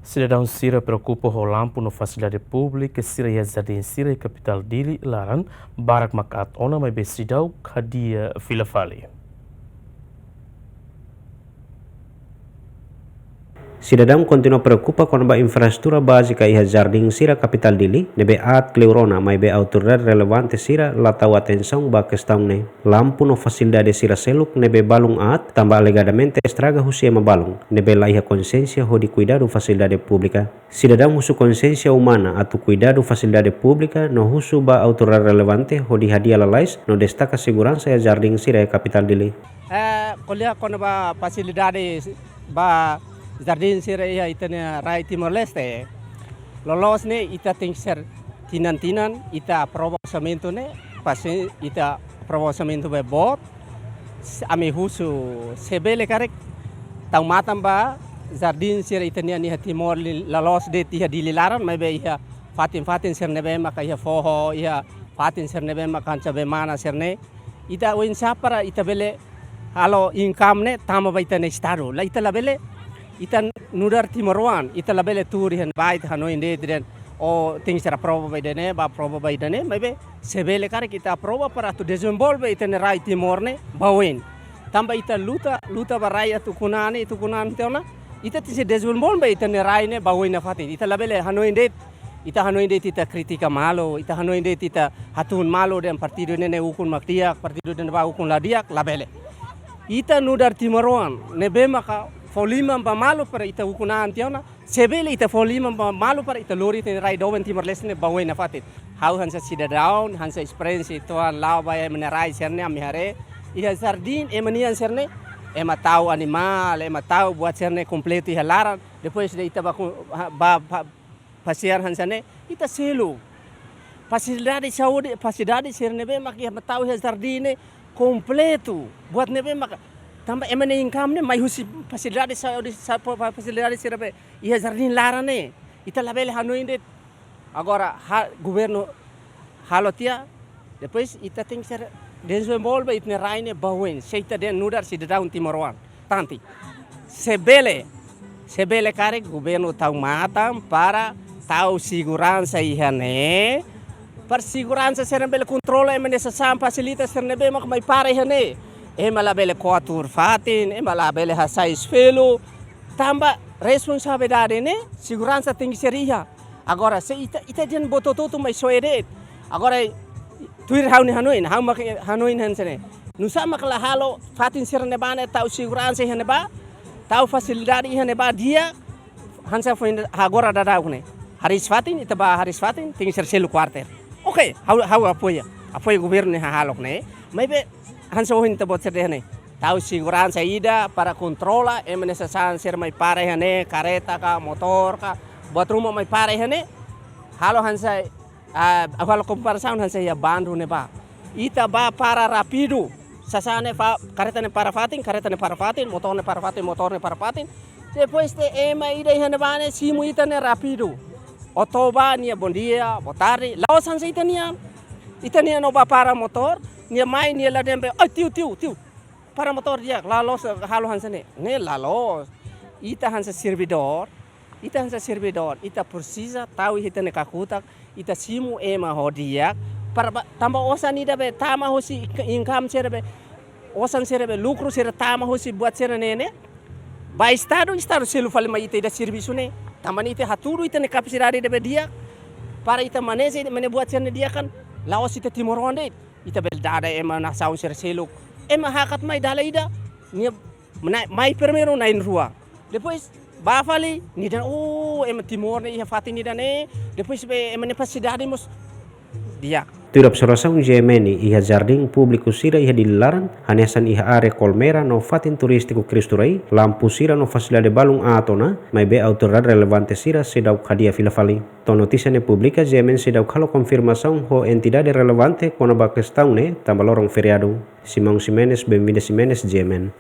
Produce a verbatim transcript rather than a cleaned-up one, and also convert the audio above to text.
Sidadaun sira preokupa ho lampu no fasilidade públika sira iha jardín sira iha kapitál Dili laran, barak mak aat ona maibé seidauk hadi'a fila fali. Sidadaun kontinua preokupa kona-ba infraestrutura bázika iha jardín sira kapitál Dili, ne'ebé aat kleur ona, maibé autoridade relevante sira la tau atensaun ba kestaun ne'e. Lampu no fasilidade sira seluk ne'ebé balun aat, tanba alegadamente estraga husi ema balun, ne'ebé la iha konsiénsia hodi kuidadu fasilidade públika. Sidadaun husu konsiénsia umana atu kuidadu fasilidade públika no husu ba autoridade relevante hodi hadi'a lalais no destaka seguransa iha jardín sira iha kapitál Dili. Eh, ko'alia kona-ba fasilidade ba jardín sira iha ita-nia rai Timor-Leste. Loloos ne'e ita tenke ser tinan-tinan, ita aprova orsamentu ne'e, pasti ita aprova orsamentu be boot, s-, ami husu se bele karik tau matan ba jardín sira ita-nian iha Timor li-, loloos de'it iha Dili laran, maibé iha fatin-fatin sira ne'ebé maka iha foho, iha fatin sira ne'ebé maka hanesan bemana sira-ne'e. Ita oinsá para ita bele halo income ne'e tama ba ita-nia estadu. La ita labele, ita nu'udar timoroan, ita labele tuur iha ne'ebá ita hanoin de'it dehan, oh, tenke ser aprova ba ida-ne'e, ba aprova ba ida-ne'e, maibé se bele karik ita aprova para atu dezenvolve ita-nia rai Timor ne'e ba oin. Tanba ita luta, luta ba rai atu ukun-an, ita ukun-an tiha ona, ita tenke ser dezenvolve ita-nia rai ne'e ba oin nafatin. Ita labele hanoin de'it, ita hanoin de'it ita kritika malu, ita hanoin de'it ita hatún malu dehan partidu ne'e ukun mak di'ak, partidu ne'ebá ukun la di'ak, labele. Ita nu'udar timoroan ne'ebé maka fó liman ba malu para ita ukun-an tiha ona, se bele ita fó liman ba malu para ita lori ita-nia rai doben Timor-Leste ne'e ba oin nafatin. Ha'u hanesan sidadaun, hanesan esperiénsia uitoan la'o ba ema nia rai sira-ne'e ami haree, iha jardín ema nian sira-ne'e, ema tau animál, ema tau buat sira-ne'e kompletu iha laran, depois de ita ba ku-, ha-, ba, ba, pasiar hanesan ne'e, ita selu. Fasilidade saúde, fasilidade sira ne'ebé mak iha ema tau iha jardín ne'e kompletu. Buat ne'ebé maka, tanba ema nia income ne'e mai husi fasilidade saúde, sa-, fa-, fa-, fasilidade sira be iha jardín laran ne'e. Ita labele hanoin de'it. Agora, ha-, governu halo tiha, depois ita tenke ser dezenvolve ita-nia rai ne'e ba oin, se ita dehan nu'udar sidadaun timoroan. Tanti. Se bele, se bele karik governu tau matan para tau seguransa iha ne'e. Para seguransa sira bele kontrola ema nia sasán, fasilita sira ne'ebé mak mai para iha ne'e. Ema labele ko'a tuur fatin, ema labele hasai espellu. Tanba responsabilidade ne'e, seguransa tenke ser iha. Agora, se ita, ita dehan buat hotu-hotu mai soe de'it. Agora, tuir ha'u-nia hanoin, ha'u mak hanoin hanesan ne'e. Nusá mak la halo fatin sira ne'ebá ne'e tau seguransa iha ne'ebá, tau fasilidade iha ne'ebá di'ak, hanesan foin agora daudauk ne'e. Hariis fatin, ita ba hariis fatin, tenke ser selu kuartér. Oke, ha'u, ha'u apoia. Apoia governu nia hahalok ne'e. Maibé, hanesan ohin ita-boot sira dehan ne'e. Tau seguransa ida para kontrola ema nia sasán sira mai para iha ne'e, kareta ka, motór ka, buat ruma mai para iha ne'e. Halo hanesan, ah, halo komparasaun hanesan iha Bandu ne'ebá. Ita ba para rápidu. Sasán ne'e fa-, kareta ne'e para fatin, kareta ne'e para fatin, motór ne'e para fatin, motór ne'e para fatin. Depois de ema ida iha ne'ebá ne'e simu ita ne'e rápidu. Oto ba nia bom dia, boa tarde. La'ós hanesan ita-nian. Ita-nian ó ba para motór, nia mai nia la dehan be, "Ai, tiu, tiu, tiu. Para motór di'ak." La loos halo hanesan ne'e. Ne'e la loos. Ita hanesan servidór, ita hanesan servidór, ita presiza tau iha ita-nia kakutak, ita simu ema ho di'ak, para ba, tanba osan ida be tama husi income sira be, osan sira be, lukru sira tama husi buat sira ne'e ne'e. Ba estadu, estadu selu fali mai ita ida servisu ne'e. Tanba ne'e ita hatudu ita-nia kapasidade ida be di'ak, para ita maneja ita-nia buat sira ne'e di'ak kan, la'ós ita timoroan de'it. Ita bele dada ema nasaun sira seluk. Ema hakat mai dala ida, nia mai, mai primeiru na'in-rua. Depois, ba fali, nia dehan, oh, ema Timor ne'e iha fatin ida-ne'e. Depois be ema nia kapasidade mós di'ak. Tuir observasaun G M N iha jardín públiku sira iha Dili laran, hanesan iha área Kolmera no fatin turístiku Cristo Rei, lampu sira no fasilidade balun aat ona, maibé autoridade relevante sira seidauk hadi'a fila fali. To'o notísia ne'e publika, G M N seidauk halo konfirmasaun ho entidade relevante kona-ba kestaun ne'e, tanba loron feriadu. Simão Ximenes, Benvinda Ximenes, G M N.